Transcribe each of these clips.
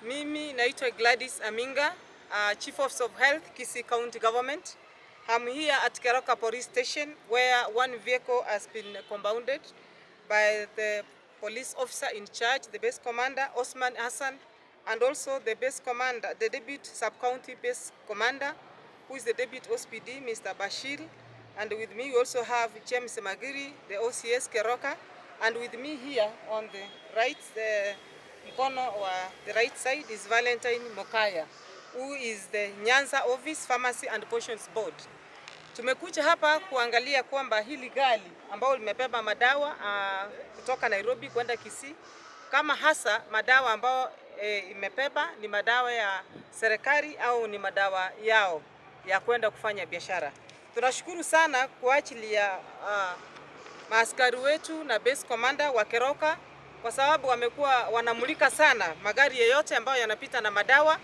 Mimi naitwa Gladys Aminga, Chief Officer of Health, Kisii County Government. I'm here at Keroka Police Station where one vehicle has been compounded by the police officer in charge, the base commander, Osman Hassan, and also the base commander, the deputy sub-county base commander, who is the deputy OCPD, Mr. Bashir. And with me we also have James Magiri, the OCS Keroka, and with me here on the right, the mkono wa the right side is Valentine Mokaya, who is the Nyanza Office Pharmacy and Poisons Board. Tumekuja hapa kuangalia kwamba hili gari ambalo limebeba madawa kutoka Nairobi kwenda Kisii, kama hasa madawa ambayo imebeba ni madawa ya serikali au ni madawa yao ya kwenda kufanya biashara. Tunashukuru sana kwa ajili ya maaskari wetu na base commander wa Keroka kwa sababu wamekuwa wanamulika sana magari yeyote ambayo yanapita na madawa,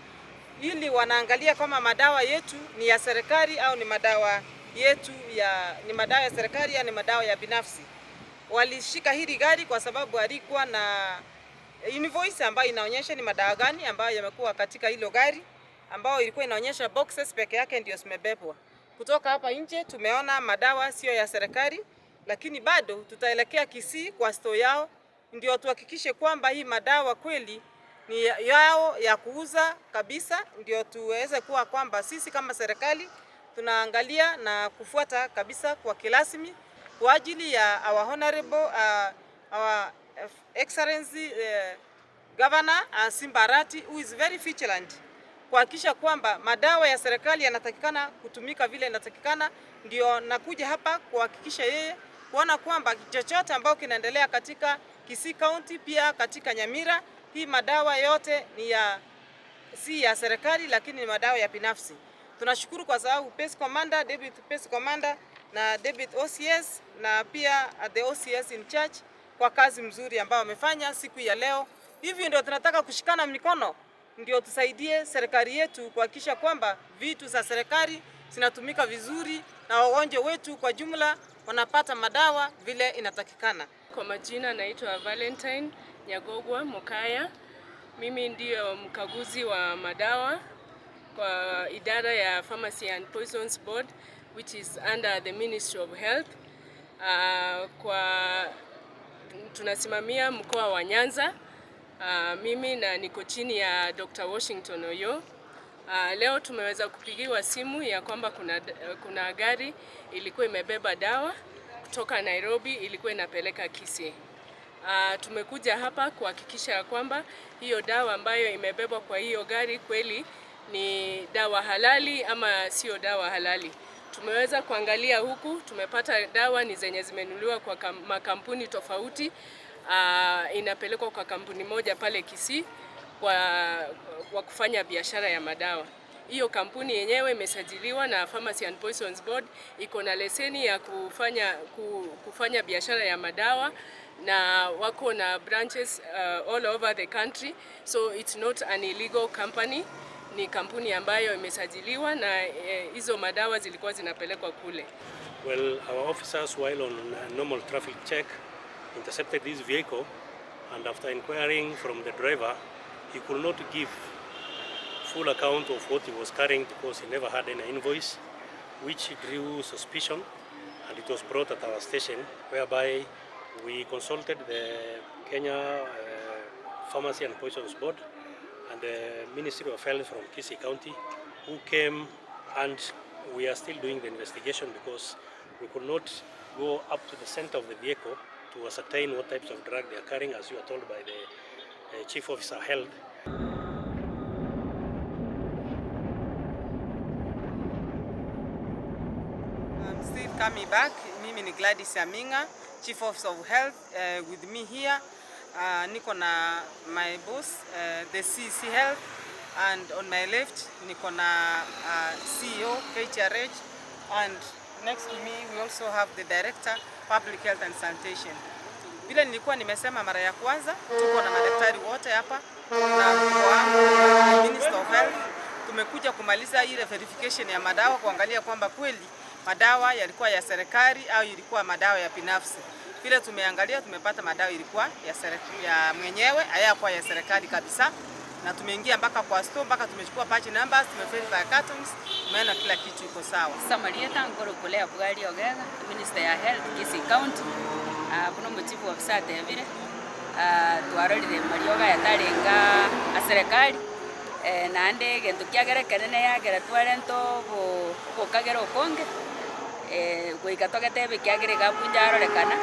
ili wanaangalia kama madawa yetu ni ya serikali au ni madawa yetu ya ni madawa ya serikali au ni madawa ya binafsi. Walishika hili gari kwa sababu alikuwa na invoice ambayo inaonyesha ni madawa gani ambayo yamekuwa katika hilo gari, ambayo ilikuwa inaonyesha boxes peke yake ndio zimebebwa. Kutoka hapa nje tumeona madawa sio ya serikali, lakini bado tutaelekea Kisii kwa store yao ndio tuhakikishe kwamba hii madawa kweli ni yao ya kuuza kabisa, ndio tuweze kuwa kwamba sisi kama serikali tunaangalia na kufuata kabisa kwa kirasmi kwa ajili ya our honorable our excellency governor Simba Arati who is very vigilant kuhakikisha kwamba madawa ya serikali yanatakikana kutumika vile inatakikana. Ndio nakuja hapa kuhakikisha yeye kuona kwamba chochote ambao kinaendelea katika Kisii County pia katika Nyamira, hii madawa yote ni ya si ya serikali, lakini ni madawa ya binafsi. Tunashukuru kwa sababu Base Commander, Deputy Base Commander na Deputy OCS na pia the OCS in charge kwa kazi mzuri ambayo wamefanya siku ya leo. Hivi ndio tunataka kushikana mikono, ndio tusaidie serikali yetu kuhakikisha kwamba vitu za serikali zinatumika vizuri na wagonjwa wetu kwa jumla wanapata madawa vile inatakikana. Kwa majina naitwa Valentine Nyagogwa Mokaya. Mimi ndiyo mkaguzi wa madawa kwa idara ya Pharmacy and Poisons Board which is under the Ministry of Health. Kwa tunasimamia mkoa wa Nyanza. Mimi na niko chini ya Dr. Washington Oyo. Leo tumeweza kupigiwa simu ya kwamba kuna gari ilikuwa imebeba dawa kutoka Nairobi ilikuwa inapeleka Kisii. Tumekuja hapa kuhakikisha ya kwamba hiyo dawa ambayo imebebwa kwa hiyo gari kweli ni dawa halali ama sio dawa halali. Tumeweza kuangalia huku, tumepata dawa ni zenye zimenunuliwa kwa makampuni tofauti. Inapelekwa kwa kampuni moja pale Kisii kwa kufanya biashara ya madawa. Hiyo kampuni yenyewe imesajiliwa na Pharmacy and Poisons Board, iko na leseni ya kufanya biashara ya madawa na wako na branches all over the country, so it's not an illegal company. Ni kampuni ambayo imesajiliwa na hizo madawa zilikuwa zinapelekwa kule. Well, our officers while on a normal traffic check intercepted this vehicle, and after inquiring from the driver, he could not give full account of what he was carrying because he never had any invoice, which drew suspicion, and it was brought at our station, whereby we consulted the Kenya Pharmacy and Poisons Board and the Ministry of Health from Kisii County, who came, and we are still doing the investigation because we could not go up to the center of the vehicle to ascertain what types of drug they are carrying, as you are told by the Chief Officer Health. I'm still coming back. Mimi ni Gladys Aminga, Chief Officer of Health. With me here niko na my boss, the CC Health, and on my left niko na CEO KHRH, and next to me we also have the Director Public Health and Sanitation. Vile nilikuwa nimesema mara ya kwanza, tuko na madaktari wote hapa na mkuu wangu Minister of Health. Tumekuja kumaliza ile verification ya madawa, kuangalia kwamba kweli madawa yalikuwa ya serikali au ilikuwa madawa ya binafsi. Vile tumeangalia, tumepata madawa ilikuwa ya serikali, ya mwenyewe, hayakuwa ya serikali kabisa. Na tumeingia mpaka kwa store, mpaka tumechukua batch numbers, tumeverify cartons, tumeona kila kitu iko sawa. Samarieta nkoro kulea bwari ogega Minister ya Health Kisii County, buno muchief officer atebire, twarorire marioga yatarenga a serikali, naende gento kiagere kenene yagera twarenta obokagera okonge, goika togetebe kiagere gabunja arorekana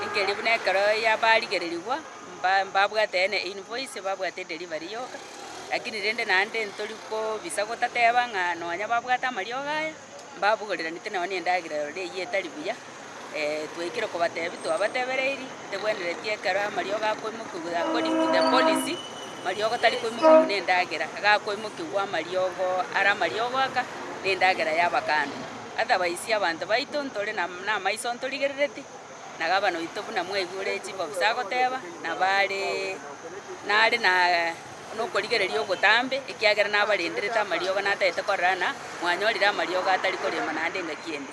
nkeri buna ekero yabarigererigwa mbabwate ene invoice babwate delivery yoka, lakini rende naende ntori kobisa gotateba ng'a nonya babwate amariogo aya mbabugoreranete nonye na endagera rore eywo etari buya. Twaikire kobatebi twabatebereiri tebweneretie ekero amariogo akoimokiwa according to the policy, mariogo tari koimokiwa na endagera, agakoimokiwa amariogo ara amariogo aka na endagera yabakando. Otherwise abanto baito ntore na amaiso ntorigerereti na gabana oito buna mwaigure chief officer agoteba nabare nare na nokorigereria ogotambe ekiagera nabarenderete amariogo natagete korora na mwanyorire amariogo atari korema naende ngaki ende.